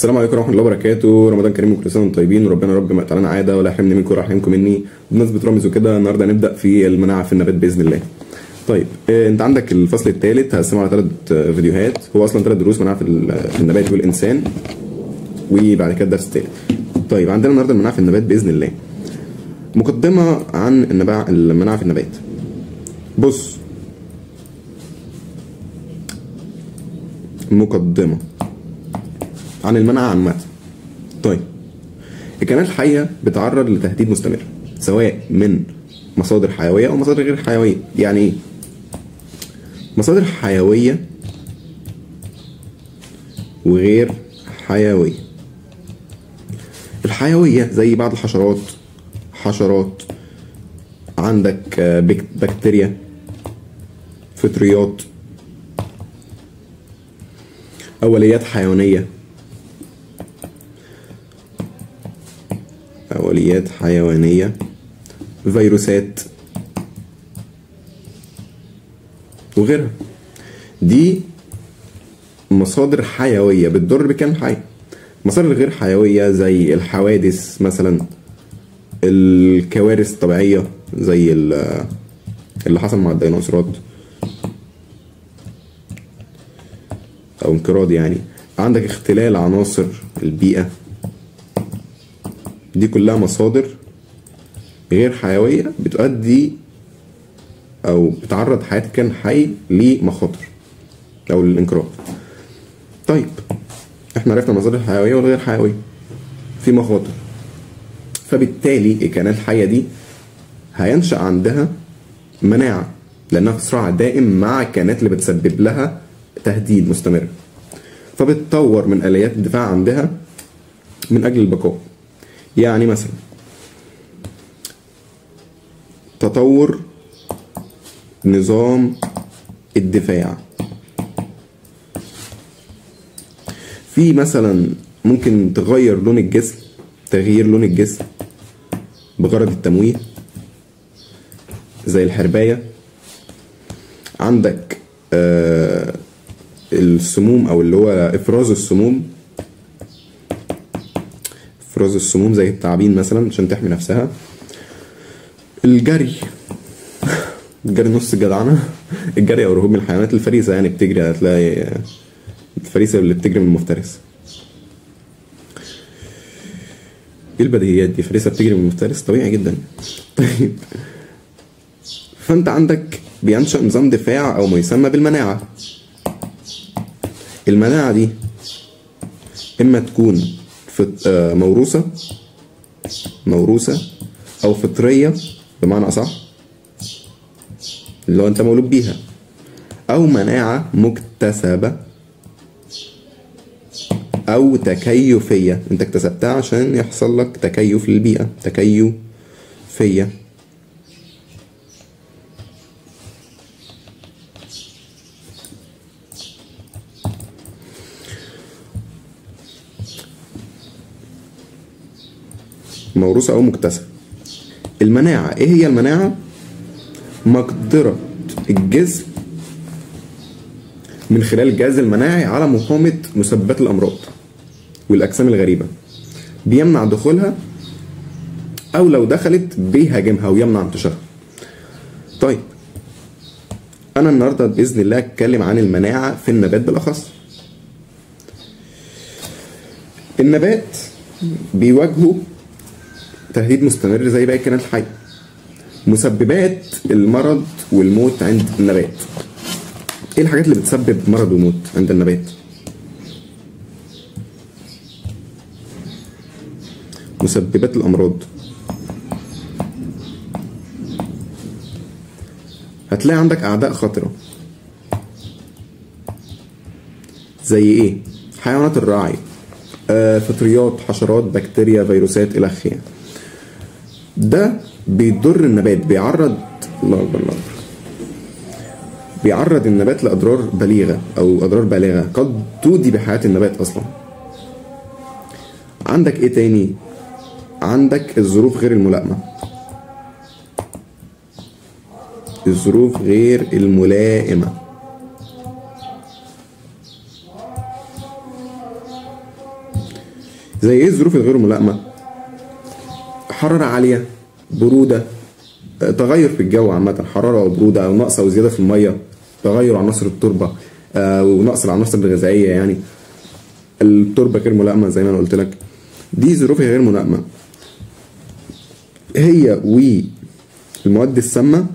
السلام عليكم ورحمة الله وبركاته. رمضان كريم وكل سنة وانتم طيبين، وربنا رب ما يقطع عادة ولا يحرمني منكم ولا يحرمكم مني. بمناسبة رامز وكده، النهارده هنبدا في المناعة في النبات باذن الله. طيب انت عندك الفصل الثالث هقسمه على 3 فيديوهات، هو اصلا 3 دروس: مناعة في النبات والانسان، وبعد كده الدرس الثالث. طيب عندنا النهارده المناعة في النبات باذن الله. مقدمه عن المناعة في النبات. بص، مقدمه عن المناعة عامة. طيب الكائنات الحية بتعرض لتهديد مستمر، سواء من مصادر حيوية أو مصادر غير حيوية. يعني إيه؟ مصادر حيوية وغير حيوية. الحيوية زي بعض الحشرات، حشرات، عندك بكتيريا، فطريات، أوليات حيوانية، أوليات حيوانية، فيروسات وغيرها. دي مصادر حيوية بتضر بكائن حي. مصادر غير حيوية زي الحوادث مثلا، الكوارث الطبيعية زي اللي حصل مع الديناصورات أو انقراض يعني. عندك اختلال عناصر البيئة. دي كلها مصادر غير حيوية بتؤدي أو بتعرض حياة كائن حي لمخاطر أو للانقراض. طيب احنا عرفنا المصادر الحيوية والغير حيوية في مخاطر، فبالتالي الكائنات الحية دي هينشأ عندها مناعة، لأنها في صراع دائم مع الكائنات اللي بتسبب لها تهديد مستمر، فبتطور من آليات الدفاع عندها من أجل البقاء. يعني مثلا تطور نظام الدفاع، في مثلا ممكن تغير لون الجسم، تغيير لون الجسم بغرض التمويه زي الحرباية. عندك السموم، او اللي هو افراز السموم، افراز السموم زي التعابين مثلا عشان تحمي نفسها. الجري، الجري نص جدعنة، الجري او الهروب من الحيوانات الفريسة، يعني بتجري هتلاقي الفريسة اللي بتجري من المفترس. ايه البديهيات دي؟ فريسة بتجري من المفترس، طبيعي جدا. طيب فانت عندك بينشأ نظام دفاع او ما يسمى بالمناعة. المناعة دي اما تكون موروثة، موروثة او فطرية بمعنى اصح، اللي هو انت مولود بيها، او مناعة مكتسبة او تكيفية، انت اكتسبتها عشان يحصل لك تكيف للبيئة، تكيفية. موروثة أو مكتسبة. المناعة، إيه هي المناعة؟ مقدرة الجسم من خلال الجهاز المناعي على مقاومة مسببات الأمراض والأجسام الغريبة، بيمنع دخولها، أو لو دخلت بيهاجمها ويمنع انتشارها. طيب أنا النهاردة بإذن الله هتكلم عن المناعة في النبات بالأخص. النبات بيواجهه تهديد مستمر زي باقي الكائنات الحية. مسببات المرض والموت عند النبات. ايه الحاجات اللي بتسبب مرض وموت عند النبات؟ مسببات الامراض هتلاقي عندك اعداء خطرة زي ايه؟ حيوانات الراعي، فطريات، حشرات، بكتيريا، فيروسات، الى اخره. ده بيضر النبات، بيعرض، الله اكبر الله اكبر، بيعرض النبات لاضرار بليغة او اضرار بالغة قد تودي بحياة النبات اصلا. عندك ايه تاني؟ عندك الظروف غير الملائمة. الظروف غير الملائمة زي ايه الظروف الغير ملائمه؟ حرارة عالية، برودة، تغير في الجو عامة، حرارة او برودة، او نقص او زيادة في المية، تغير عناصر التربة ونقص العناصر الغذائية، يعني التربة غير ملائمه زي ما انا قلت لك. دي ظروف غير ملائمه هي والمواد السامة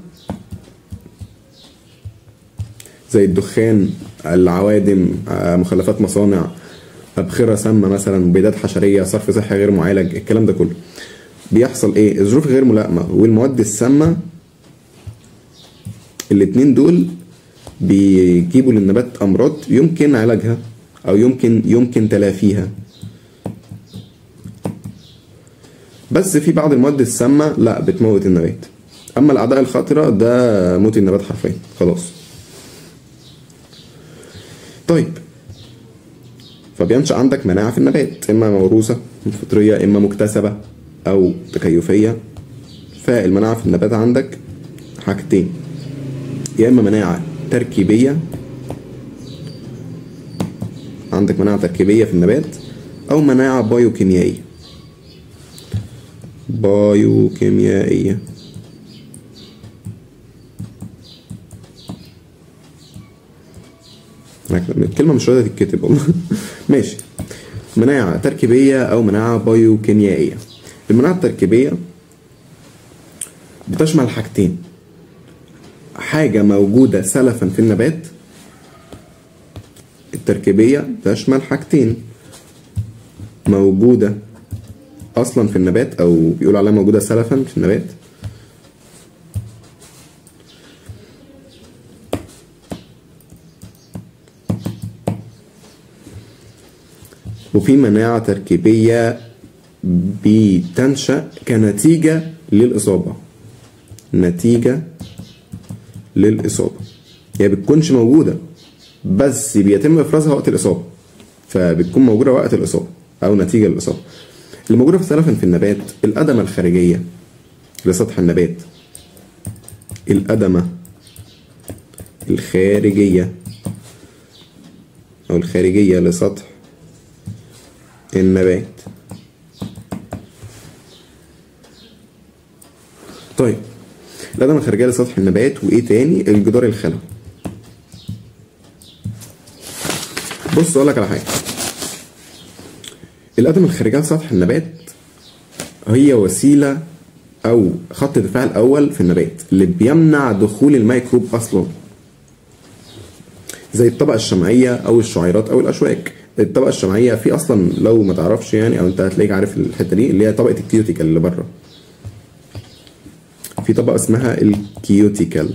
زي الدخان، العوادم، مخلفات مصانع، أبخرة سامة مثلا، مبيدات حشرية، صرف صحي غير معالج، الكلام ده كله بيحصل ايه؟ الظروف غير ملائمة والمواد السامة الاتنين دول بيجيبوا للنبات أمراض يمكن علاجها أو يمكن تلافيها. بس في بعض المواد السامة لا بتموت النبات. أما الأعداء الخطرة ده موت النبات حرفيا خلاص. طيب فبينشأ عندك مناعة في النبات، إما موروثة فطرية، إما مكتسبة أو تكيفية. فالمناعة في النبات عندك حاجتين، يا إما مناعة تركيبية، عندك مناعة تركيبية في النبات، أو مناعة بايوكيميائية. بايوكيميائية. الكلمة مش راضية تتكتب والله. ماشي، مناعة تركيبية أو مناعة بايوكيميائية. المناعة التركيبية بتشمل حاجتين، حاجة موجودة سلفا في النبات. التركيبية تشمل حاجتين، موجودة أصلا في النبات أو بيقولوا عليها موجودة سلفا في النبات، وفي مناعة تركيبية بتنشأ كنتيجة للإصابة. نتيجة للإصابة، هي بتكونش موجودة بس بيتم إفرازها وقت الإصابة، فبتكون موجودة وقت الإصابة أو نتيجة للإصابة. اللي موجودة سلفا في النبات الأدمة الخارجية لسطح النبات، الأدمة الخارجية أو الخارجية لسطح النبات. طيب الأدمة الخارجية لسطح النبات، وإيه تاني؟ الجدار الخلوي. بص أقول لك على حاجة، الأدمة الخارجية لسطح النبات هي وسيلة أو خط الدفاع الأول في النبات اللي بيمنع دخول الميكروب أصلا، زي الطبقة الشمعية أو الشعيرات أو الأشواك. الطبقة الشمعية في أصلا لو ما تعرفش يعني، أو أنت هتلاقيك عارف الحتة دي، اللي هي طبقة ال cuticle اللي بره. في طبقة اسمها ال cuticle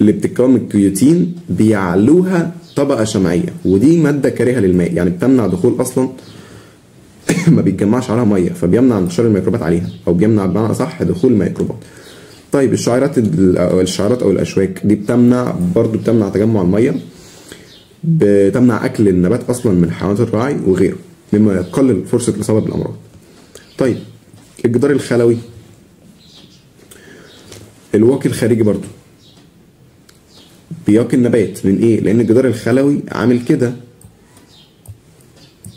اللي بتتكون من الكيوتين، بيعلوها طبقة شمعية، ودي مادة كارهة للماء، يعني بتمنع دخول أصلا ما بيتجمعش عليها مية، فبيمنع انتشار الميكروبات عليها، أو بيمنع بمعنى أصح دخول الميكروبات. طيب الشعيرات أو الأشواك دي بتمنع برضو، بتمنع تجمع المية، بتمنع أكل النبات أصلا من حيوانات الراعي وغيره، مما يقلل فرصة الإصابة بالأمراض. طيب الجدار الخلوي، الواقي الخارجي برضو بيقي النبات من ايه؟ لان الجدار الخلوي عامل كده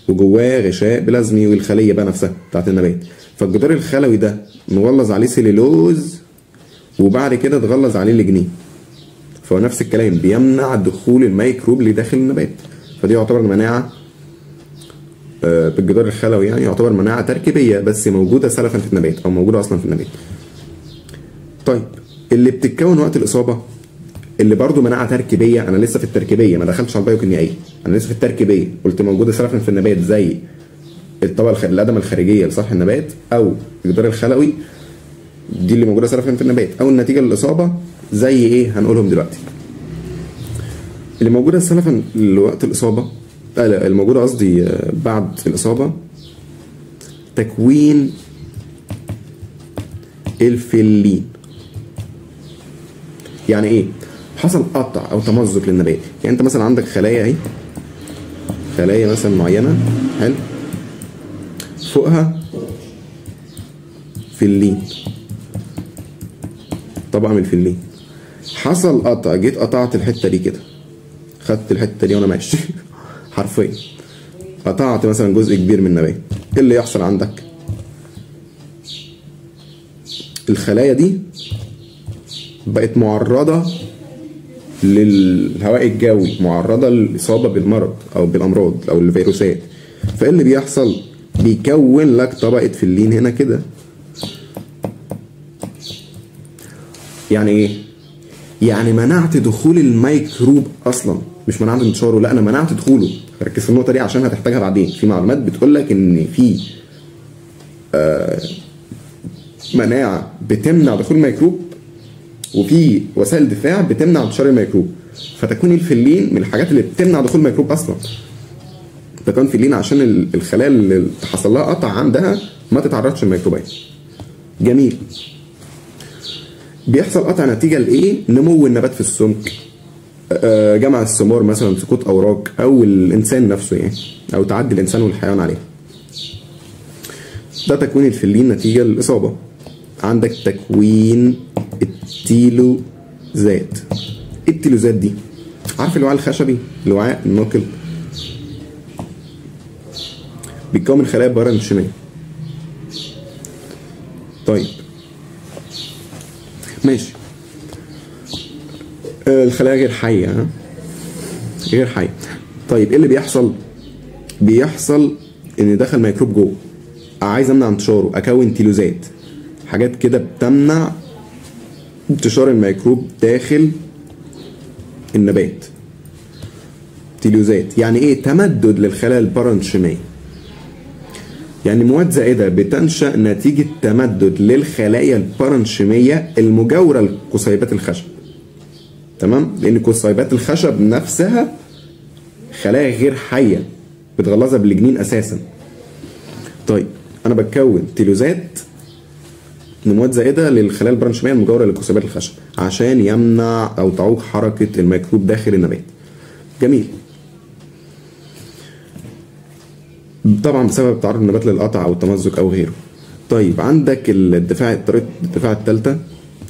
وجواه غشاء بلازمي والخليه بقى نفسها بتاعت النبات، فالجدار الخلوي ده مغلظ عليه سليلوز وبعد كده اتغلظ عليه لجنين، فهو نفس الكلام بيمنع دخول الميكروب لداخل النبات، فدي يعتبر مناعة بالجدار الخلوي، يعني يعتبر مناعة تركيبيه بس موجودة سلفا في النبات او موجودة اصلا في النبات. طيب اللي بتتكون وقت الاصابة اللي برضو مناعة تركيبيه، انا لسه في التركيبيه ما دخلتش على البايوكيميائيه، انا لسه في التركيبيه، قلت موجودة سلفا في النبات زي الطبقة الادمة الخارجية لسطح النبات او الجدار الخلوي، دي اللي موجودة سلفا في النبات، او النتيجة للاصابة زي ايه هنقولهم دلوقتي. اللي موجودة سلفا لوقت الاصابة، لا الموجودة قصدي بعد الاصابة، تكوين الفلين. يعني ايه؟ حصل قطع او تمزق للنبات، يعني انت مثلا عندك خلايا اهي، خلايا مثلا معينة، حلو، فوقها فلين، طبقه من الفلين، حصل قطع، جيت قطعت الحتة دي كده، خدت الحتة دي وانا ماشي حرفيا قطعت مثلا جزء كبير من النبات، ايه اللي يحصل عندك؟ الخلايا دي بقت معرضه للهواء الجوي، معرضه للاصابة بالمرض او بالامراض او الفيروسات. فايه اللي بيحصل؟ بيكون لك طبقه فلين هنا كده. يعني ايه؟ يعني منعت دخول الميكروب اصلا، مش منعت انتشاره، لا انا منعت دخوله. ركز في النقطة دي عشان هتحتاجها بعدين. في معلومات بتقول لك ان في مناعة بتمنع دخول الميكروب، وفي وسائل دفاع بتمنع انتشار الميكروب. فتكوين الفلين من الحاجات اللي بتمنع دخول الميكروب اصلا. تكون فلين عشان الخلايا اللي حصل لها قطع عندها ما تتعرضش للميكروبات. جميل. بيحصل قطع نتيجة لايه؟ نمو النبات في السمك، جمع الثمار مثلا، سقوط اوراق، او الانسان نفسه يعني، او تعدي الانسان والحيوان عليه. ده تكوين الفلين نتيجة للاصابة. عندك تكوين التيلوزات. ايه التيلوزات دي؟ عارف الوعاء الخشبي، الوعاء الناقل، بيتكون من خلايا بارنشيميه. طيب ماشي، الخلايا غير حيه، غير حيه. طيب ايه اللي بيحصل؟ بيحصل ان دخل ميكروب جوه، عايز امنع انتشاره، اكون تيلوزات، حاجات كده بتمنع انتشار الميكروب داخل النبات. تيلوزات يعني ايه؟ تمدد للخلايا البارنشيميه، يعني مواد زائدة بتنشأ نتيجة تمدد للخلايا البارنشيميه المجاورة لقصيبات الخشب. تمام؟ لان قصيبات الخشب نفسها خلايا غير حيه، بتغلظها بالجنين اساسا. طيب انا بتكون تيلوزات مواد زائدة للخلايا البرانشيميه المجاورة لقصيبات الخشب عشان يمنع او تعوق حركة الميكروب داخل النبات. جميل. طبعا بسبب تعرض النبات للقطع او التمزق او غيره. طيب عندك الدفاع، طريقه الدفاع الثالثة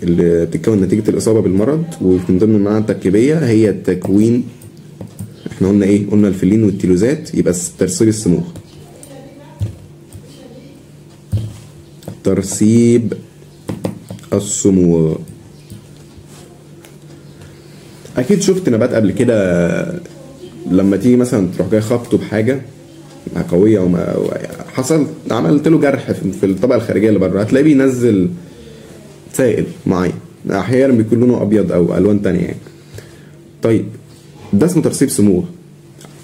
اللي بتتكون نتيجة الاصابة بالمرض، ومن ضمن المناعة التركيبيه هي تكوين، احنا قلنا ايه؟ قلنا الفلين والتيلوزات، يبقى ترسيب الصموغ. ترسيب الصموغ. اكيد شفت نبات قبل كده لما تيجي مثلا تروح جاي خبطه بحاجة قوية او حصل عملت له جرح في الطبقة الخارجية اللي بره، هتلاقيه بينزل سائل معين، احيانا بيكون لونه ابيض او الوان تانية يعني. طيب ده اسمه ترسيب صموغ.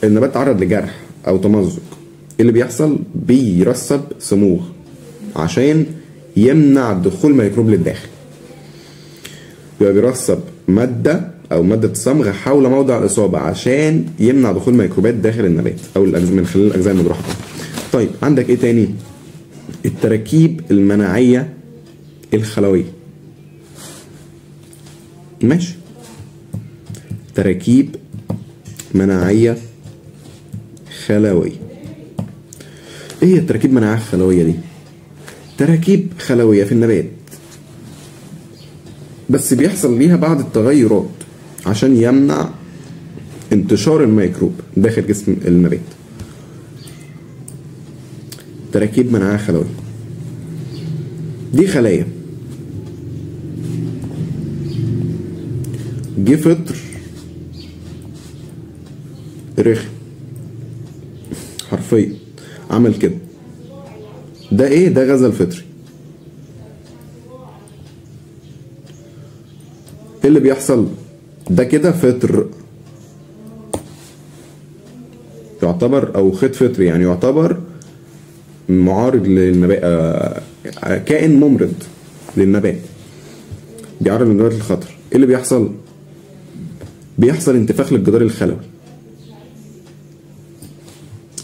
النبات تعرض لجرح او تمزق، ايه اللي بيحصل؟ بيرسب صموغ عشان يمنع دخول ميكروب للداخل. يبقى بيرسب مادة او مادة صمغ حول موضع الاصابة عشان يمنع دخول ميكروبات داخل النبات او من خلال الاجزاء المجروحه. طيب عندك ايه تاني؟ التراكيب المناعية الخلويه. ماشي، تراكيب مناعية خلويه. ايه هي التراكيب المناعية الخلويه دي؟ تراكيب خلويه في النبات بس بيحصل ليها بعض التغيرات عشان يمنع انتشار الميكروب داخل جسم النبات. تراكيب مناعية خلوية دي خلايا جه فطر رخم حرفيا عمل كده، ده ايه؟ ده غزل فطري. ايه اللي بيحصل؟ ده كده فطر يعتبر، او خيط فطري يعني يعتبر معارض للنبات، كائن ممرض للنبات، بيعرض النبات للخطر. ايه اللي بيحصل؟ بيحصل انتفاخ للجدار الخلوي.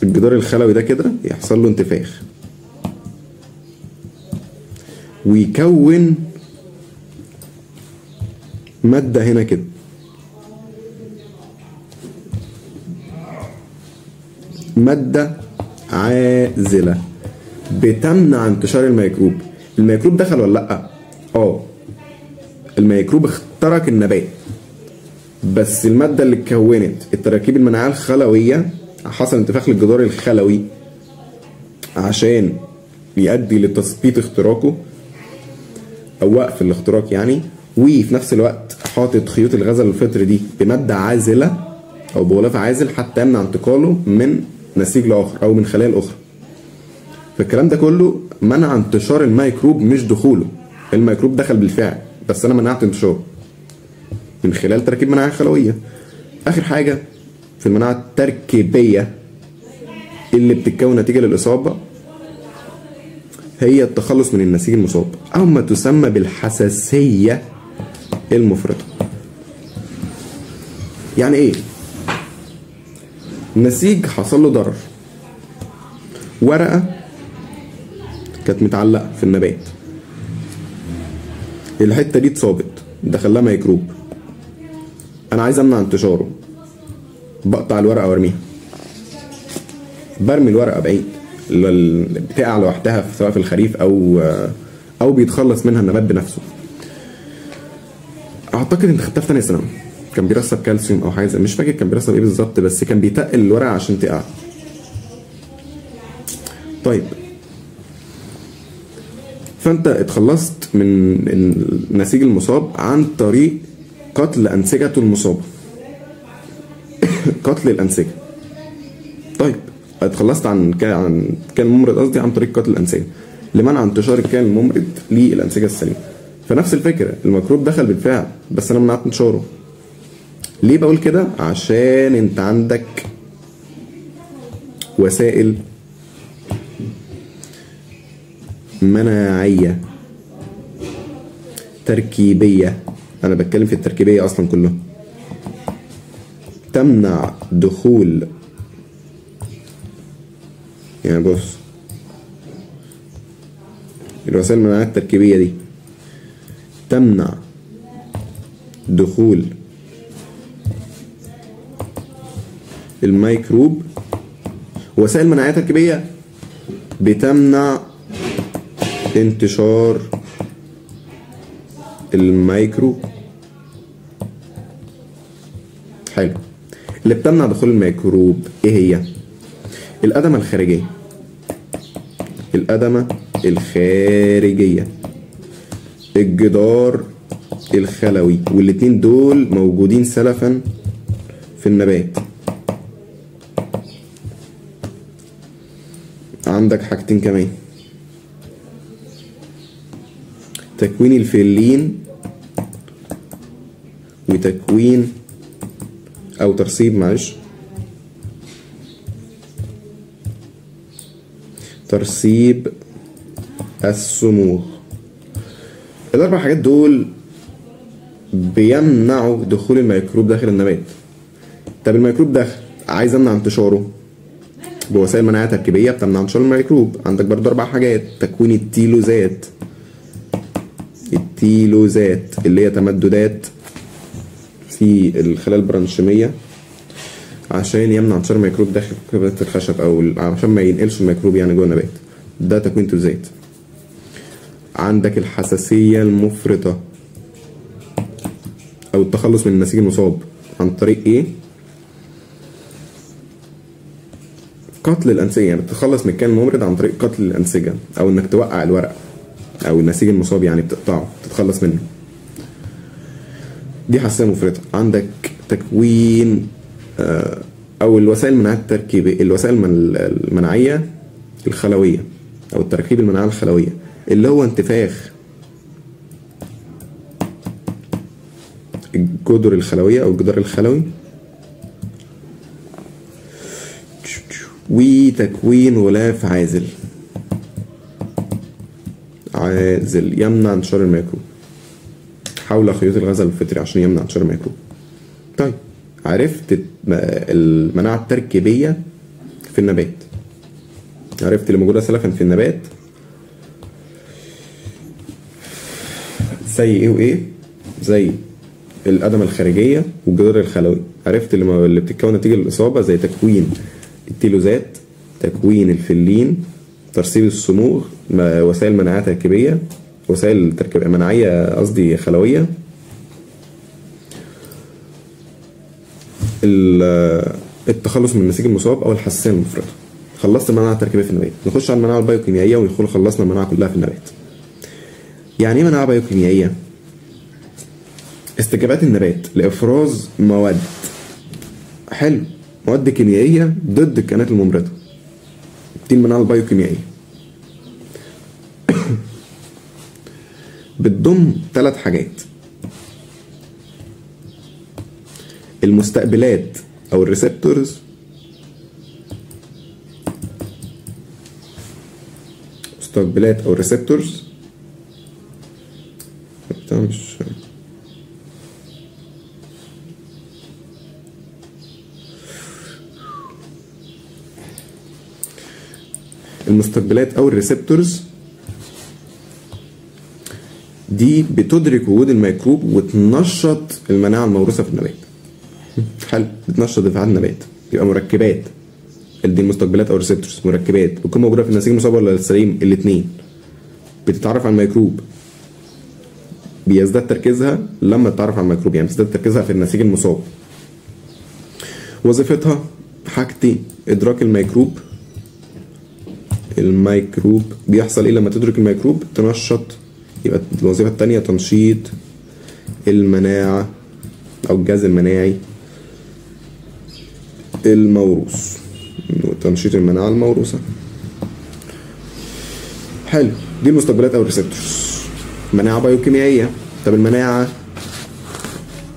الجدار الخلوي ده كده يحصل له انتفاخ ويكون مادة هنا كده، مادة عازلة بتمنع انتشار الميكروب. الميكروب دخل ولا لأ؟ الميكروب اخترق النبات، بس المادة اللي اتكونت التراكيب المناعية الخلويه، حصل انتفاخ للجدار الخلوي عشان يؤدي لتثبيط اختراقه او وقف الاختراق يعني، وفي نفس الوقت حاطط خيوط الغزل الفطري دي بمادة عازله او بغلاف عازل حتى يمنع انتقاله من نسيج لاخر او من خلايا الاخرى. فالكلام ده كله منع انتشار الميكروب مش دخوله. الميكروب دخل بالفعل بس انا منعت انتشاره من خلال تركيب مناعة خلويه. اخر حاجة في المناعة التركيبيه اللي بتتكون نتيجة للاصابة هي التخلص من النسيج المصاب او ما تسمى بالحساسيه المفرطة. يعني ايه؟ نسيج حصل له ضرر، ورقة كانت متعلقه في النبات، الحتة دي اتصابت، دخل لها ميكروب، انا عايز امنع انتشاره، بقطع الورقة وارميها، برمي الورقة بعيد، بتقع لوحدها سواء في الخريف او بيتخلص منها النبات بنفسه. اعتقد انت خدتها في ثانية ثانوي، كان بيرسب كالسيوم او حاجة، مش فاكر كان بيرسب ايه بالظبط، بس كان بيتقل الورقة عشان تقع. طيب فانت اتخلصت من النسيج المصاب عن طريق قتل انسجته المصابة. قتل الانسجة. طيب اتخلصت عن كائن ممرض قصدي عن طريق قتل الانسجة لمنع انتشار الكائن الممرض للانسجه السليمة. فنفس الفكرة، الميكروب دخل بالفعل بس انا منعت انتشاره. ليه بقول كده؟ عشان انت عندك وسائل مناعية تركيبيه، انا بتكلم في التركيبيه اصلا كلها، تمنع دخول، يعني بص الوسائل المناعية التركيبيه دي تمنع دخول الميكروب. وسائل مناعية تركيبيه بتمنع انتشار الميكروب. حلو. اللي بتمنع دخول الميكروب ايه هي؟ الأدمة الخارجية. الأدمة الخارجية، الجدار الخلوي، والاتنين دول موجودين سلفا في النبات. عندك حاجتين كمان، تكوين الفلين وتكوين او ترسيب، معلش ترسيب السموغ. الاربع حاجات دول بيمنعوا دخول الميكروب داخل النبات. طب الميكروب دخل، عايز امنع انتشاره بوسائل مناعية تركيبيه بتمنع انتشار الميكروب. عندك برضو اربع حاجات، تكوين التيلوزات، التيلوزات اللي هي تمددات في الخلايا البرانشيميه عشان يمنع انتشار الميكروب داخل كبات الخشب، او عشان ما ينقلش الميكروب يعني جوه النبات، ده تكوين تيلوزات. عندك الحساسية المفرطة او التخلص من النسيج المصاب عن طريق ايه؟ قتل الانسجة، يعني بتتخلص من الكائن الممرض عن طريق قتل الانسجة، او انك توقع الورق او النسيج المصاب يعني بتقطعه تتخلص منه، دي حساسية مفرطة. عندك تكوين او الوسائل المناعية التركيبيه، الوسائل المناعية الخلويه او التركيب المناعية الخلويه اللي هو انتفاخ الجدر الخلويه او الجدار الخلوي، وتكوين غلاف عازل، عازل يمنع انتشار الميكروب حول خيوط الغزل الفطري عشان يمنع انتشار الميكروب. طيب عرفت المناعة التركيبية في النبات، عرفت اللي موجودة سلفا في النبات زي ايه وايه؟ زي القدم الخارجية والجدار الخلوي. عرفت اللي بتتكون نتيجة للإصابة زي تكوين التيلوزات، تكوين الفلين، ترسيب الصموغ، وسائل مناعية تركيبية، وسائل تركيب مناعية قصدي خلوية. التخلص من النسيج المصاب او الحساسية المفرطة. خلصت المناعة التركيبيه في النبات، نخش على المناعة البيوكيميائيه وندخل خلصنا المناعة كلها في النبات. يعني ايه مناعة بيوكيميائيه؟ استجابات النبات لافراز مواد، حلو، مواد كيميائية ضد الكائنات الممرضة. دي المناعة البيوكيميائيه. بتضم 3 حاجات: المستقبلات او ال receptors، مستقبلات او ال receptors، مش المستقبلات او ال receptors دي بتدرك وجود الميكروب وتنشط المناعة الموروثة في النبات. حلو، بتنشط دفاعات النبات، يبقى مركبات دي المستقبلات او ال receptors، مركبات بتكون موجودة في النسيج المصاب ولا السليم؟ الاثنين. بتتعرف على الميكروب، بيزداد تركيزها لما تتعرف على الميكروب، يعني بيزداد تركيزها في النسيج المصاب. وظيفتها حاجتين: ادراك الميكروب، الميكروب بيحصل ايه لما تدرك الميكروب؟ تنشط، يبقى الوظيفة الثانية تنشيط المناعة او الجهاز المناعي الموروث، تنشيط المناعة الموروثة. حلو، دي المستقبلات او ال receptors. مناعة بيوكيميائيه. طب المناعة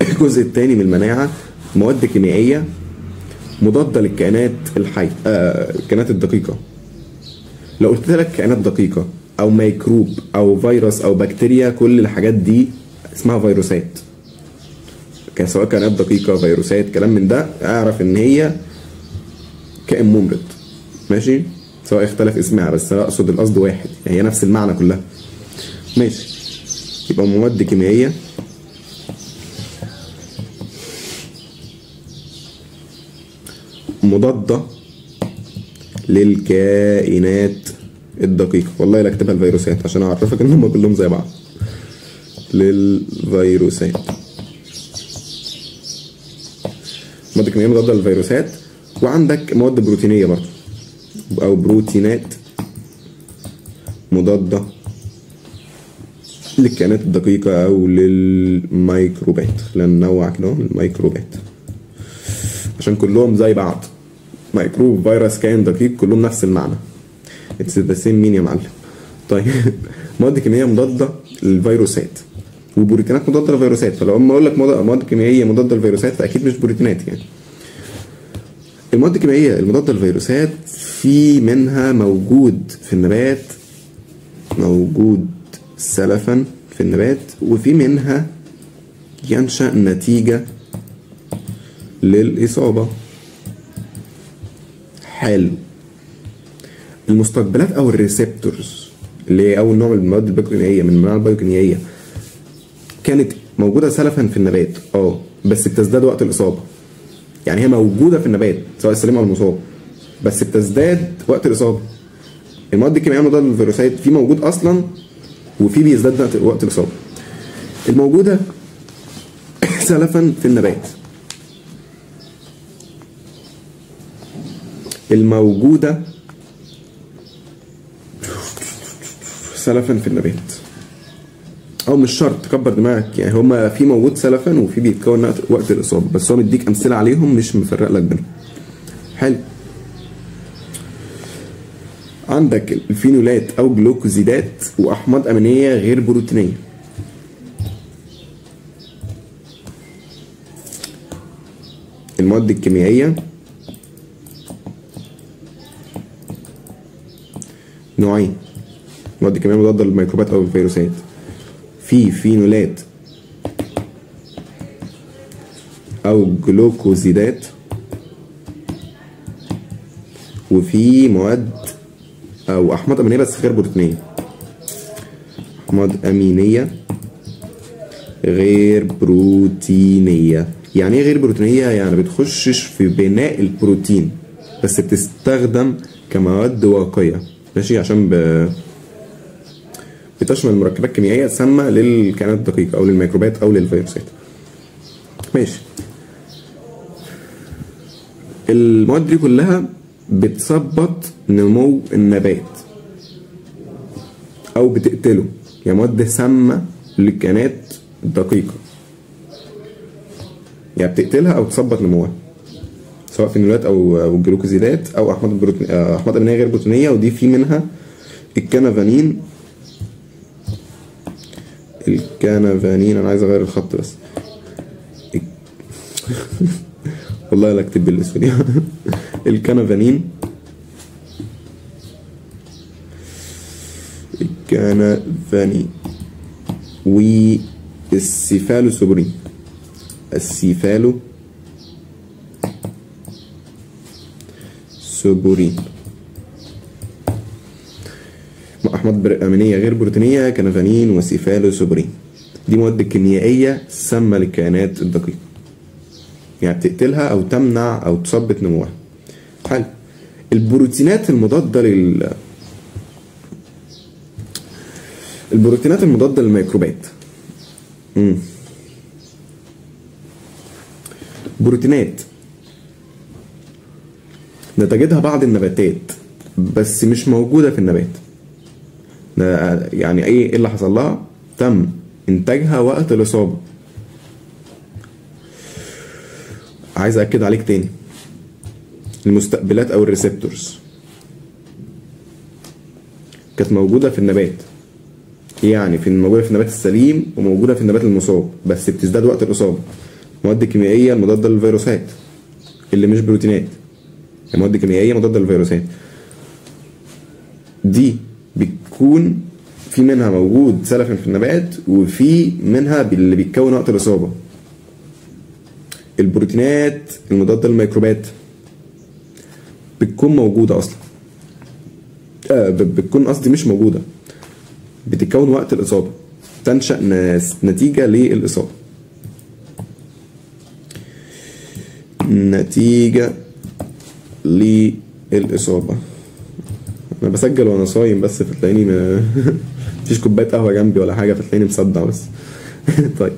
الجزء الثاني من المناعة مواد كيميائية مضادة للكائنات الحية، الكائنات الدقيقة. لو قلت لك كائنات دقيقة او ميكروب او فيروس او بكتيريا، كل الحاجات دي اسمها فيروسات، سواء كائنات دقيقة، فيروسات، كلام من ده، اعرف ان هي كائن ممرض، ماشي، سواء اختلف اسمها بس انا اقصد القصد واحد، يعني هي نفس المعنى كلها، ماشي. يبقى مواد كيميائية مضادة للكائنات الدقيقة، والله لا اكتبها الفيروسات عشان اعرفك ان هم كلهم زي بعض، للفيروسات، مواد كيميائية مضادة للفيروسات. وعندك مواد بروتينية برضه او بروتينات مضادة للكائنات الدقيقة او للميكروبات. خلينا ننوع كده الميكروبات عشان كلهم زي بعض، ميكروب، فيروس، كائن دقيق، كلهم نفس المعنى، it's the same meaning يا معلم. طيب مواد كيميائية مضادة للفيروسات وبروتينات مضادة للفيروسات، فلو اما اقول لك مواد كيميائية مضادة للفيروسات فاكيد مش بروتينات يعني. المواد الكيميائية المضادة للفيروسات في منها موجود في النبات، موجود سلفا في النبات، وفي منها ينشأ نتيجة للإصابة. حلو، المستقبلات أو ال receptors اللي هي أول نوع من المواد البيوكيميائية من المناعة البيوكيميائية كانت موجودة سلفا في النبات، بس بتزداد وقت الإصابة. يعني هي موجودة في النبات سواء السليم أو المصاب، بس بتزداد وقت الإصابة. المواد الكيميائية المضادة للفيروسات في موجود أصلا وفي بيزداد وقت الإصابة. الموجودة سلفا في النبات، الموجودة سلفا في النبات، أو مش شرط تكبر دماغك، يعني هما في موجود سلفا وفي بيتكون وقت الإصابة، بس هو مديك أمثلة عليهم مش مفرق لك بينهم. حلو، عندك الفينولات أو جلوكوزيدات وأحماض أمينية غير بروتينية. المواد الكيميائية نوعين: مواد كيميائية مضادة للميكروبات أو الفيروسات، في فينولات أو جلوكوزيدات، وفي مواد أو أحماض أمينية بس غير بروتينية، أحماض أمينية غير بروتينية. يعني إيه غير بروتينية؟ يعني بتخشش في بناء البروتين بس بتستخدم كمواد واقية، ماشي، عشان بتشمل مركبات كيميائية سامة للكائنات الدقيقة أو للميكروبات أو للفيروسات. ماشي، المواد دي كلها بتثبط نمو النبات او بتقتله، يعني مواد سامة للكائنات الدقيقة، يعني بتقتلها او تثبط نموها، سواء فينولات او جلوكوزيدات او احماض امينيه غير بروتينيه، ودي في منها الكنفانين. الكنفانين انا عايز اغير الخط بس والله لا اكتب بالاسود الكنفانين، الكنفانين والسيفالوسوبرين، السيفالو سوبورين، احماض امينيه غير بروتينيه، كنفانين وسيفالوسوبرين. دي مواد كيميائية سامة للكائنات الدقيقة، يعني بتقتلها او تمنع او تثبط نموها. حلو. البروتينات المضادة لل البروتينات المضادة للميكروبات. بروتينات نتجدها بعض النباتات بس مش موجودة في النبات. يعني ايه اللي حصل لها؟ تم انتاجها وقت الاصابة. عايز اكد عليك تاني، المستقبلات او ال receptors كانت موجودة في النبات، يعني في موجودة في النبات السليم وموجودة في النبات المصاب، بس بتزداد وقت الاصابة. مواد كيميائية المضادة للفيروسات اللي مش بروتينات، مواد كيميائية مضادة للفيروسات دي بتكون في منها موجود سلفا في النبات، وفي منها اللي بيتكون وقت الاصابة. البروتينات المضادة للميكروبات بتكون موجودة اصلا، بتكون قصدي مش موجودة، بتتكون وقت الاصابة، تنشأ نتيجة للاصابة، نتيجة للاصابة. انا بسجل وانا صايم بس، فتلاقيني مفيش كوباية قهوة جنبي ولا حاجة، فتلاقيني مصدع بس. طيب،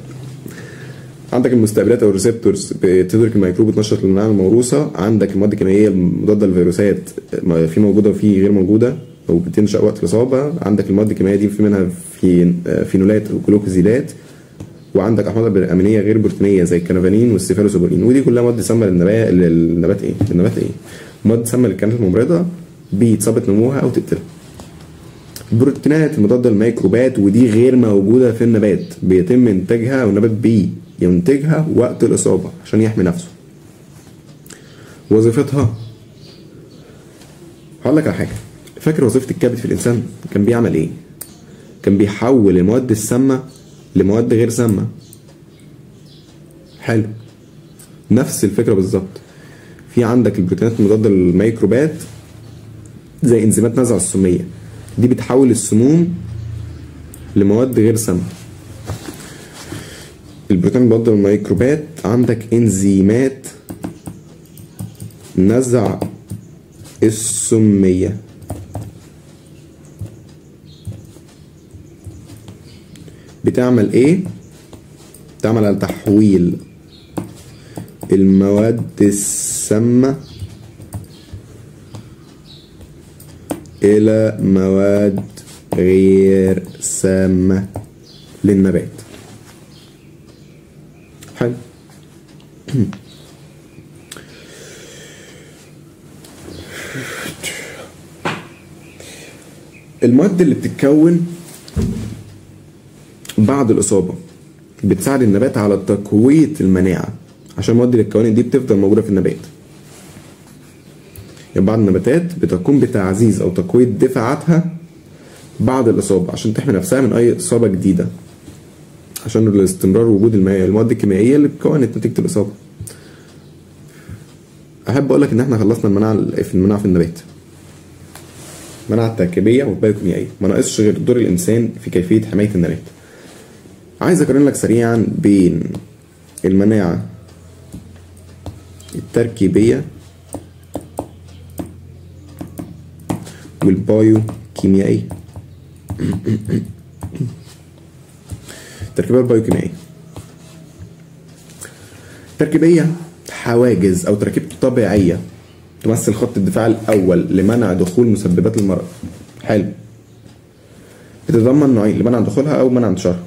عندك المستقبلات او ال receptors بتدرك الميكروب وتنشط المناعة الموروثة. عندك المواد الكيميائية المضادة للفيروسات في موجودة وفي غير موجودة او بتنشا وقت الاصابة. عندك المواد الكيميائية دي في منها في فينولات وجلوكوزيدات، وعندك احماض امينيه غير بروتينيه زي الكنفانين والسيفالوسوبرين، ودي كلها مواد سامة للنبات. للنبات ايه؟ للنبات ايه؟ مواد سامة للكائنات الممرضة بتثبط نموها او تقتلها. بروتينات المضادة للميكروبات ودي غير موجودة في النبات، بيتم انتاجها والنبات بينتجها وقت الاصابة عشان يحمي نفسه. وظيفتها، هقول لك على حاجة. فاكر وظيفة الكبد في الانسان كان بيعمل ايه؟ كان بيحول المواد السامة لمواد غير سامة. حلو، نفس الفكرة بالظبط. في عندك البروتينات المضادة للميكروبات زي انزيمات نزع السمية، دي بتحول السموم لمواد غير سامة. البروتين المضاد للميكروبات عندك انزيمات نزع السمية، بتعمل ايه؟ بتعمل على تحويل المواد السامة إلى مواد غير سامة للنبات. حلو. المواد اللي بتتكون بعد الإصابة بتساعد النبات على تقوية المناعة، عشان المواد اللي اتكونت دي بتفضل موجودة في النبات. يعني بعض النباتات بتقوم بتعزيز أو تقوية دفاعاتها بعد الإصابة عشان تحمي نفسها من أي إصابة جديدة، عشان الاستمرار وجود المواد الكيميائية اللي اتكونت نتيجة الإصابة. أحب أقول لك إن إحنا خلصنا المناعة في النبات، المناعة التركيبية والبيوكيميائية، ما ناقصش غير دور الإنسان في كيفية حماية النبات. عايز أقارن لك سريعا بين المناعة التركيبية والبايوكيميائية. التركيبية والبايوكيميائية. التركيبية حواجز او تراكيب طبيعية تمثل خط الدفاع الاول لمنع دخول مسببات المرض. حلو. بتتضمن نوعين لمنع دخولها او منع انتشارها،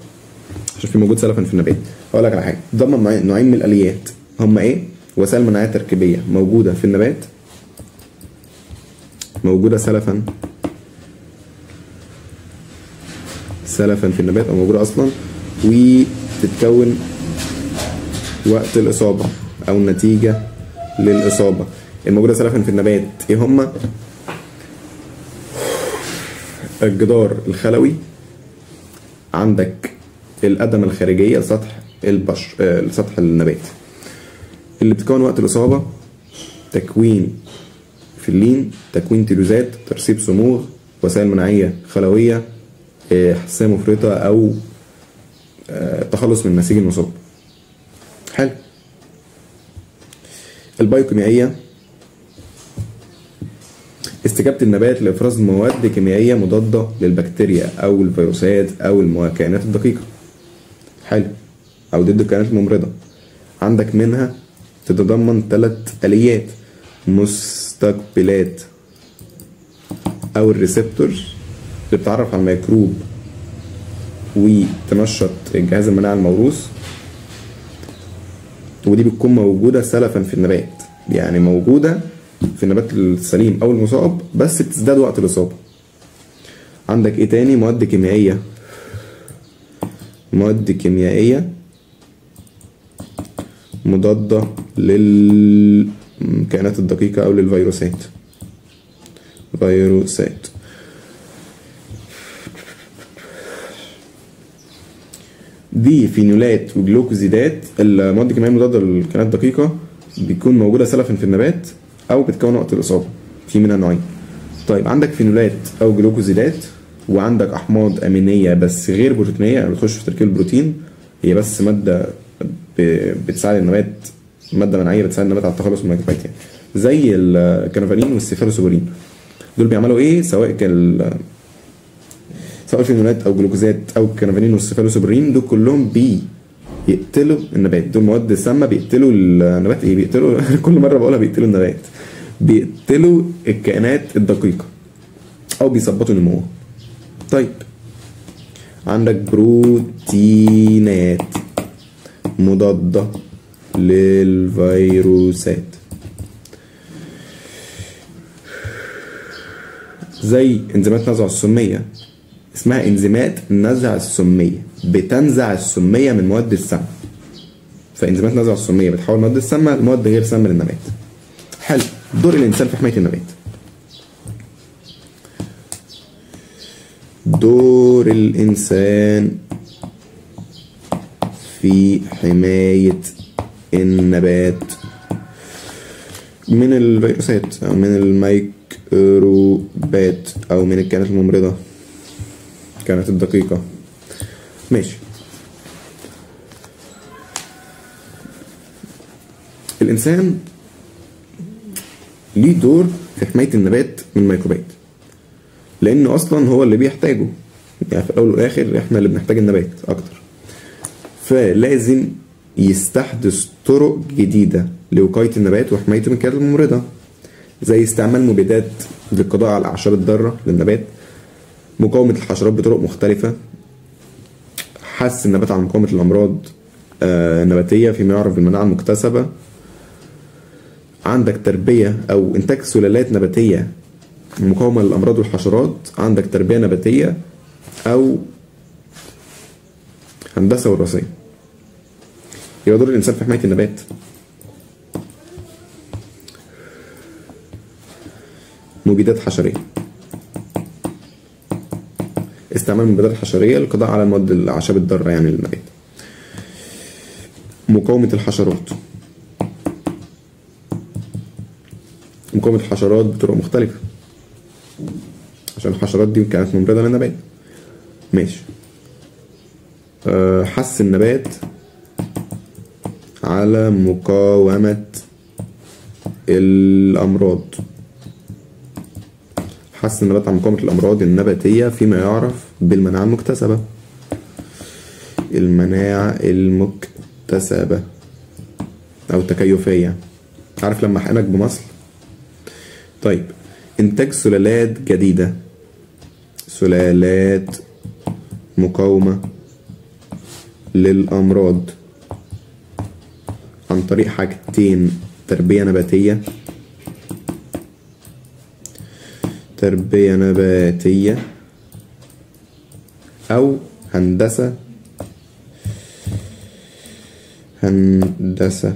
عشان في موجود سلفا في النبات. هقول لك على حاجة، بتتضمن نوعين من الاليات، هما ايه؟ وسائل مناعية تركيبيه موجودة في النبات، موجودة سلفا في النبات او موجودة اصلا، وتتكون وقت الاصابة او النتيجة للاصابة. الموجودة سلفا في النبات ايه هما؟ الجدار الخلوي، عندك القدم الخارجية لسطح لسطح النبات. اللي بتتكون وقت الاصابة تكوين فلين، تكوين تيلوزات، ترسيب صموغ، وسائل مناعية خلويه، حساسية مفرطة، او التخلص من النسيج المصاب. حلو. البايوكيميائيه، استجابة النبات لافراز مواد كيميائية مضادة للبكتيريا او الفيروسات او الكائنات الدقيقة. حلو. او ضد الكائنات الممرضة. عندك منها تتضمن 3 اليات: مستقبلات او ال receptors اللي بتعرف على الميكروب وتنشط الجهاز المناعي الموروث، ودي بتكون موجودة سلفا في النبات، يعني موجودة في النبات السليم او المصاب بس بتزداد وقت الاصابة. عندك ايه تاني؟ مواد كيميائية، مواد كيميائية مضادة للكائنات الدقيقة او للفيروسات. فيروسات. دي فينولات وجلوكوزيدات، المواد الكيميائية المضادة للكائنات الدقيقة بيكون موجودة سلفا في النبات او بتكون وقت الاصابة، في منها نوعين. طيب عندك فينولات او جلوكوزيدات، وعندك احماض امينيه بس غير بروتينيه، يعني بتخش في تركيب البروتين، هي بس مادة بتساعد النبات، مادة مناعية بتساعد النبات على التخلص من الميكروبات، يعني زي الكانافالين والسيفالوسبورين. دول بيعملوا ايه؟ سواء الفينولات او جلوكوزات او الكانافالين والسيفالوسبورين، دول كلهم بيقتلوا النبات. دول مواد سامة بيقتلوا النبات. ايه بيقتلوا؟ كل مرة بقولها بيقتلوا النبات، بيقتلوا الكائنات الدقيقة او بيثبطوا نموها. طيب عندك بروتينات مضادة للفيروسات زي انزيمات نزع السمية، اسمها انزيمات نزع السمية، بتنزع السمية من مواد السم. فانزيمات نزع السمية بتحول مواد السامة لمواد غير سامة للنبات. حلو. دور الانسان في حماية النبات. دور الانسان في حماية النبات من الفيروسات او من الميكروبات او من الكائنات الممرضة، الكائنات الدقيقة. ماشي. الإنسان ليه دور في حماية النبات من الميكروبات، لأنه أصلا هو اللي بيحتاجه، يعني في الأول والآخر إحنا اللي بنحتاج النبات أكتر. فلازم يستحدث طرق جديدة لوقاية النبات وحمايته من الكائنات الممرضة، زي استعمال مبيدات للقضاء على الأعشاب الضارة للنبات، مقاومة الحشرات بطرق مختلفة، حث النبات على مقاومة الأمراض النباتية فيما يعرف بالمناعة المكتسبة. عندك تربية أو إنتاج سلالات نباتية مقاومة للأمراض والحشرات، عندك تربية نباتية أو هندسة وراثية. يبقى دور الإنسان في حماية النبات مبيدات حشرية، استعمال مبيدات حشرية للقضاء على المواد الأعشاب الضارة يعني للنبات. مقاومة الحشرات، مقاومة الحشرات بطرق مختلفة عشان الحشرات دي كانت ممرضة للنبات. ماشي. حث النبات على مقاومة الأمراض، حث النبات على مقاومة الأمراض النباتية فيما يعرف بالمناعة المكتسبة. المناعة المكتسبة. او تكيفيه. عارف لما احقنك بمصل؟ طيب انتاج سلالات جديدة، سلالات مقاومة للامراض عن طريق حاجتين: تربيه نباتيه، تربيه نباتيه او هندسة، هندسة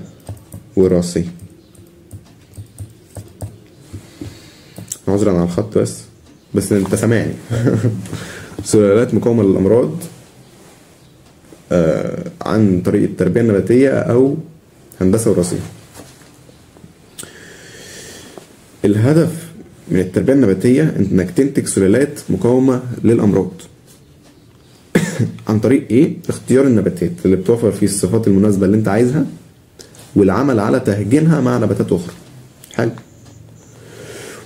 وراثية. عذرا على الخط بس انت سامعني. سلالات مقاومة للامراض عن طريق التربية النباتية او هندسة وراثية. الهدف من التربية النباتية انك تنتج سلالات مقاومة للامراض عن طريق ايه؟ اختيار النباتات اللي بتوفر فيه الصفات المناسبة اللي انت عايزها، والعمل على تهجينها مع نباتات اخرى. حلو.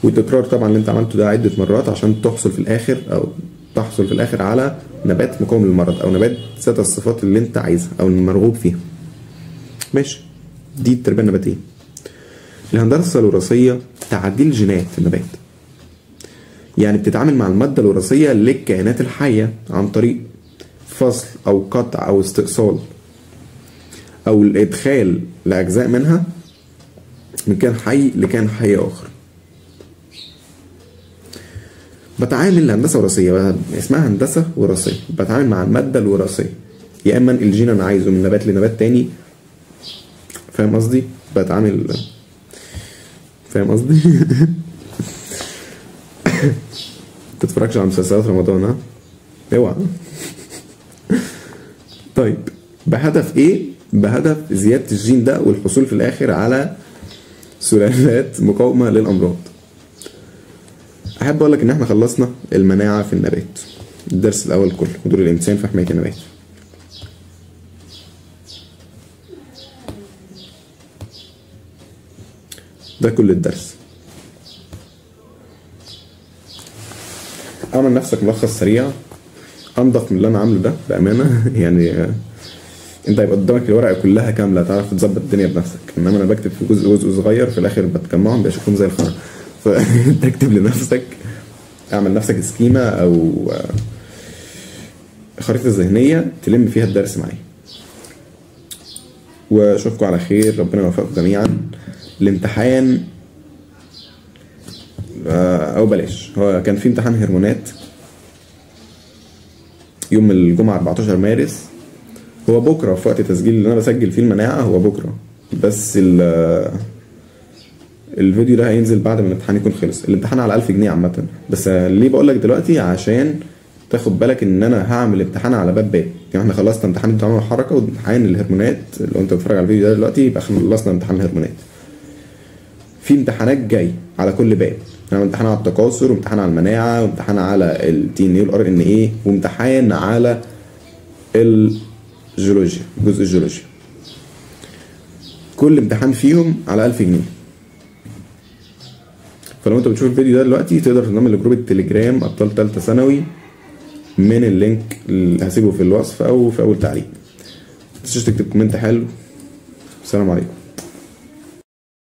والتكرار طبعا اللي انت عملته ده عده مرات عشان تحصل في الاخر او تحصل في الاخر على نبات مقاوم للمرض او نبات ذات الصفات اللي انت عايزها او المرغوب فيها. ماشي، دي التربية النباتية. الهندسة الوراثية تعديل جينات النبات، يعني بتتعامل مع المادة الوراثية للكائنات الحية عن طريق فصل او قطع او استئصال او الادخال لاجزاء منها من كائن حي لكائن حي اخر. بتعامل الهندسة الوراثية، اسمها هندسة وراثية، بتعامل مع المادة الوراثية، يا اما الجين انا عايزه من نبات لنبات تاني، فاهم قصدي؟ بتعامل، فاهم قصدي؟ تتفرجش على مسلسلات رمضان ها؟ اوعى. طيب بهدف ايه؟ بهدف زيادة الجين ده والحصول في الاخر على سلالات مقاومة للامراض. احب اقول لك ان احنا خلصنا المناعة في النبات، الدرس الاول كله، ودور الانسان في حماية النبات. ده كل الدرس. اعمل نفسك ملخص سريع انضف من اللي انا عامله ده بامانه. يعني انت هيبقى قدامك الورقة كلها كاملة، تعرف تظبط الدنيا بنفسك، انما انا بكتب في جزء جزء صغير في الاخر بتجمعهم بيشوفهم زي الخرا. فانت اكتب لنفسك، اعمل نفسك سكيمه او خريطة ذهنية تلم فيها الدرس معايا. واشوفكم على خير، ربنا يوفقكم جميعا. الامتحان او بلاش، هو كان في امتحان هرمونات يوم الجمعة 14 مارس، هو بكره في وقت تسجيل اللي انا بسجل فيه المناعة، هو بكره، بس الفيديو ده هينزل بعد ما الامتحان يكون خلص. الامتحان على 1000 جنيه عامة، بس ليه بقول لك دلوقتي؟ عشان تاخد بالك ان انا هعمل امتحان على باب باب. يعني احنا خلصنا امتحان التعامل والحركة وامتحان الهرمونات، لو انت بتتفرج على الفيديو ده دلوقتي يبقى خلصنا امتحان الهرمونات. في امتحانات جاي على كل باب، يعني امتحان على التكاثر، وامتحان على المناعة، وامتحان على ال DNA وال RNA، وامتحان على الجيولوجيا، جزء الجيولوجيا. كل امتحان فيهم على 1000 جنيه. فلو انت بتشوف الفيديو ده دلوقتي تقدر تنضم لجروب التليجرام ابطال ثالثة ثانوي من ال link اللي هسيبه في الوصف او في اول تعليق. متنساش تكتب comment حلو. السلام عليكم.